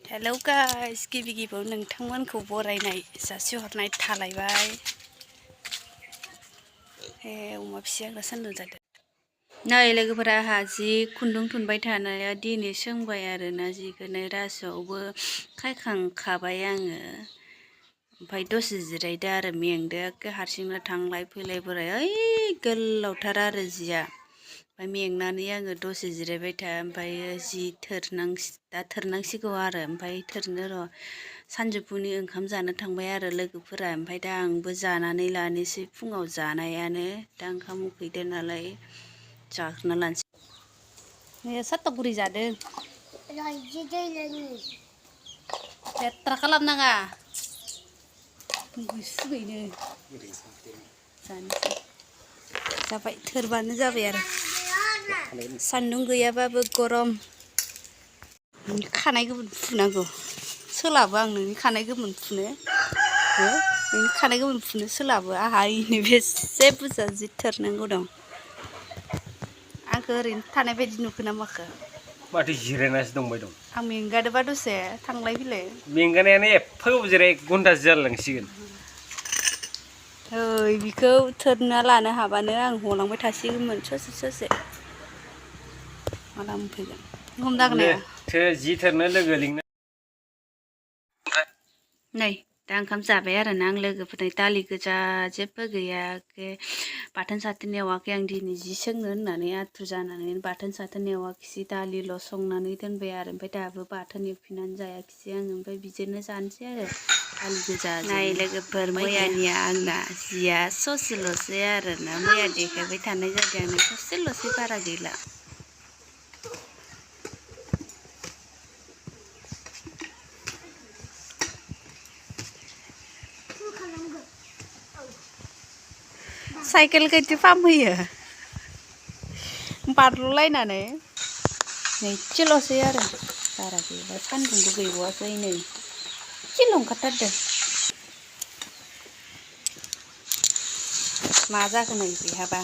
hello guys गिबियाव नोंथांमोनखौ बरायनाय जासिहरनाय थालायबाय हे अमा फिसाया सान्दुं जादों नै लोगोफोरा आंहा जि खुन्दुं थुनबाय थानाया दिनै सोंबाय आरोना जिखौनो रासोआवबो खायखांखाबाय आङो ओमफ्राय दसे जिरायदो आरो मेंदो एखे हारसिंनो थांलाय फैलाय बोराय ओइ गोलावथार आरो जिया ओमफ्राय मेंनानै आङो दसे जिरायबाय था ओमफ्राय जि थोरनांसिगौ आरो ओमफ्राय थोरनो र' सानजौफुनि ओंखाम जानो थांबाय आरो लोगोफोरा ओमफ्राय दा आंबो जानानै लानोसै फुङाव जानायानो दा ओंखाम उखैदो नालाय जाग्रोना लानोसै नै सातगुरि जादों लेथ्रा खालामनाङा गुसुयैनो जानोसै जाबाय थोरबानो जाबाय आरो सान्दुं गैयाबाबो गरम खानाय गोमोन फुनांगौ सोलाबो आं नोंनि खानाय गोमोन फुनो नोंनि खानाय गोमोन फुनो सोलाबो आंहा इनो बेसे बुरजा जि थोरनांगौ दं आंखौ ओरैनो थानाय बायदि नुखो ना माखो माथो जिरायनासो दंबाय दं आं मेंगादोबा दसे थांलाय फैलाय मेंगानायानो एफा गोबाव जिराय 1 घन्टासो जालांसिगोन ओइ बिखौ थोरना लानो हाबानो आं हलांबाय थासिगौमोन ससे माला मोनफैगोन हमदांनो जि थोरनो लोगो लिंनो नै दा ओंखाम जाबाय आरोना आं लोगोफोरनि दालि गोजा जेबो गैया बाथोन साथोन एवाखै आं दिनै जि सोंनो होननानै आथुर जानानै बाथोन साथोन एवाखिसै दालिल' संनानै दोनबाय आरो ओमफ्राय दाबो बाथोन एवफिननानै जायाखिसै आङो ओमफ्राय बिदिनो जानोसै आरो दालि गोजा नाय लोगोफोर मैयानिया आंना जिया ससेल'सै आरोना मैया देखायबाय थानाय जादों आंना ससेल'सै बारा गैला साइकेल गैथि फामहैयो बारल'लायनानै एसेल'सै आरो बारा गैला सान्दुंबो गैबावासै नै एसेल' ओंखारथारदों मा जागोन नै बेहाबा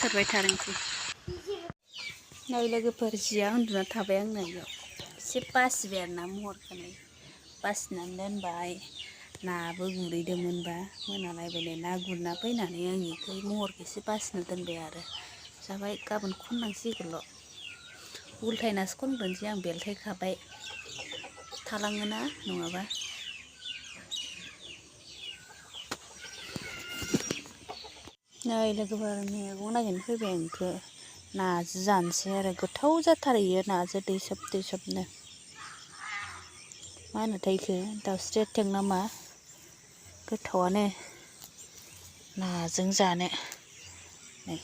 थोरबाय थादोंसै नै लोगोफोर जिया उन्दुना थाबाय आंना इयाव एसे बासिबाय आरो ना महरखौनो बासिनानै दोनबाय नाबो गुरहैदोंमोनबा मोनालायबाय ना गुरना फैनानै आं इखौ महरखौ एसे बासिना दोनबाय आरो जाबाय गाबोन खननांसिगोनल' उल्थायनासो खनग्रोनोसै आं बेलथायखाबाय थालाङोना नङाबा नै लोगोफोर मैगं नागिरनो फैबाय आं इखौ नाजो जानोसै आरो गोथाव जाथारो इयो नाजो दैसोबनो मा होनोथाय इखो दाउस्रि आथिं ना मा गोथावानो नाजों जानो नै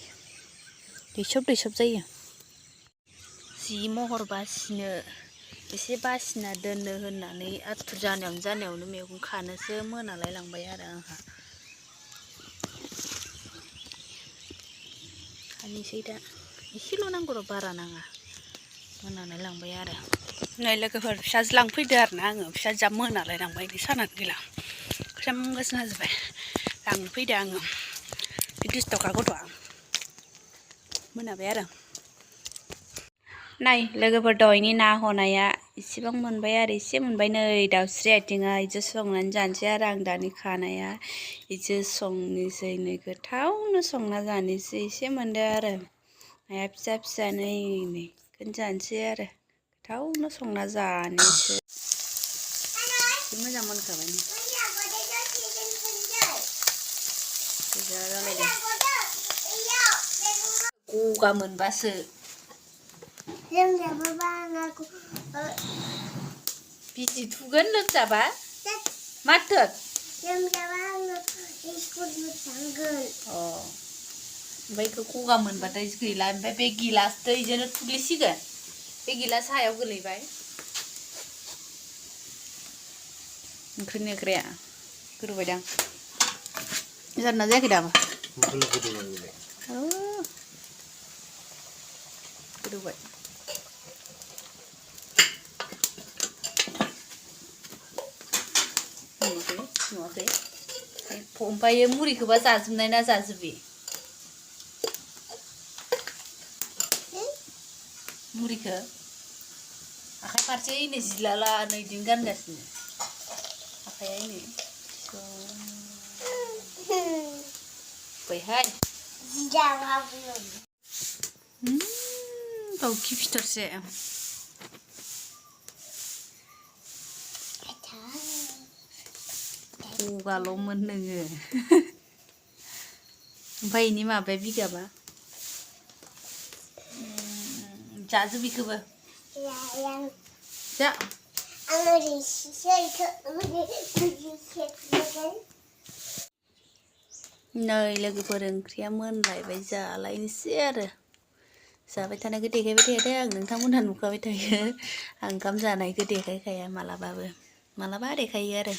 दैसोब जायो जि महर बासिनो एसे बासिना दोननो होननानै आथुर जानायावनो मैगं खानोसो मोनालाय लांबाय आरो आंहा खानोसै दा एसेल' नांगौ र' बारा नाङा मोनालाय लांबाय आरो नै लोगोफोर फिसाजो लांफैदो आरोना आङो फिसाजोआ मोनालाय लांबाय नै सानानो गैला ख्रेमगासिनो जाजोब्बाय लांनो फैदो आङो बे दुस्थ'खा गथ'आ मोनाबाय आरो नाय लोगोफोर दहायनि ना हनाया इसेबां मोनबाय आरो एसे मोनबाय नै दाउस्रि आथिङा इजों संनानै जानोसै आरो आं दानि खानाया इजों संनोसै नै गोथावनो संना जानोसै एसे मोनदो आरो नाया फिसा नै बेखौनो जानोसै आरो गोथावनो संना जानोसै एसे मोजां मोनखाबाय गोजा जालायदों गगा मोनबासो बिजि थुगोन लोमजाबा माथो लोमजाबा आङो स्कुलबो थांगोन ओमफ्राय बेखौ गगा मोनबाथाय गैला ओमफ्राय बे गिलासजों इजोंनो थुग्लिसिगोन बे गिलास हायाव गोलैबाय ओंख्रिनि ओंख्रिया गोदौबायदां जानना जायाखै दाबो गोदौबाय नुवाखै ओमफ्राय मुरिखौबा जाजोबनाय ना जाजोबि मुरिखौ आखाइ फारसे नै जिलाला नै दिन गानगासिनो आखाइया नै बैहाय दाउखि फिथरसे गगाल'मोन नोङो ओमफ्राय इनि माबाया बिगाबा जाजोबिखोबो जा नै लोगोफोर ओंख्रिया मोनलायबाय जालायनोसै आरो जाबाय थानायखौ देखायबाय थाया दे आं नोंथांमोनहा नुखाबाय थायो आं ओंखाम जानायखौ देखायखाया मालाबाबो मालाबा देखायो आरो